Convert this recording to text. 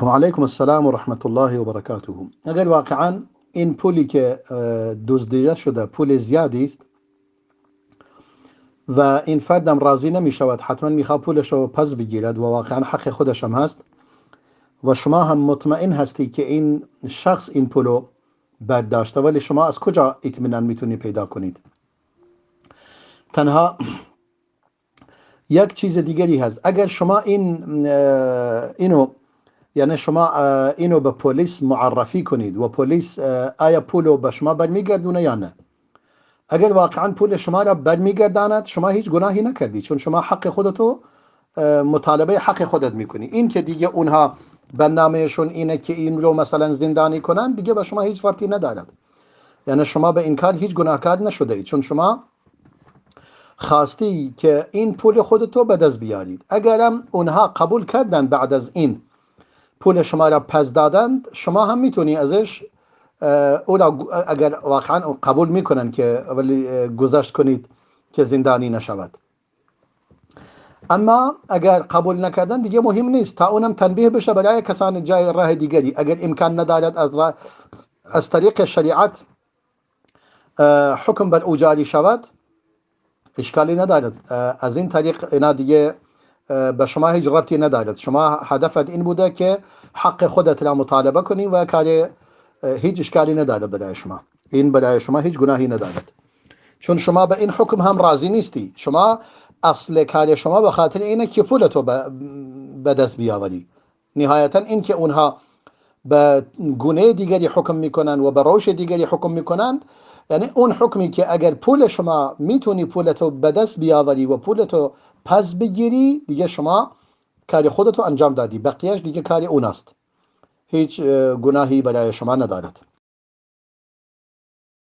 و علیکم السلام و رحمت الله و برکاته. اگر واقعا این پولی که دزدیده شده پول زیادی است و این فردم راضی نمی شود، حتما میخواد پولش رو پس بگیرد و واقعا حق خودش هم هست و شما هم مطمئن هستی که این شخص این پولو برداشته، ولی شما از کجا اطمینان میتونی پیدا کنید؟ تنها یک چیز دیگری هست، اگر شما اینو یعنی شما اینو به پلیس معرفی کنید و پلیس آیا پولو به شما برمیگردونه یا نه، اگر واقعا پول شما را برمیگرداند شما هیچ گناهی نکردی، چون شما حق خودتو مطالبه حق خودت میکنی. این که دیگه اونها برنامهشون اینه که این رو مثلا زندانی کنن، دیگه به شما هیچ ربطی ندارد، یعنی شما به این کار هیچ گناهکار نشده اید، چون شما خواستی که این پول خودتو به دست بیارید. اگرم اونها قبول کردن بعد از این پول شما را پس دادند، شما هم میتونی ازش اولا اگر واقعا قبول میکنن که ولی گذشت کنید که زندانی نشود. اما اگر قبول نکردن دیگه مهم نیست، تا اونم تنبیه بشه برای کسان جای راه دیگری. اگر امکان ندارد از طریق شریعت حکم بر او جاری شود، اشکالی ندارد. از این طریق اینا دیگه به شما هیچ ربطی ندارد. شما هدفت این بوده که حق خودت را مطالبه کنی و کار هیچ اشکالی ندارد برای شما، این برای شما هیچ گناهی ندارد، چون شما به این حکم هم راضی نیستی. شما اصل کار شما به خاطر اینه که پولتو به دست بیاوری. نهایتا این که اونها به گونه دیگری حکم میکنن و به روش دیگری حکم میکنند، یعنی اون حکمی که اگر پول شما میتونی پولتو به دست بیاوری و پولتو پس بگیری، دیگه شما کار خودتو انجام دادی، بقیهش دیگه کار اون است، هیچ گناهی برای شما ندارد.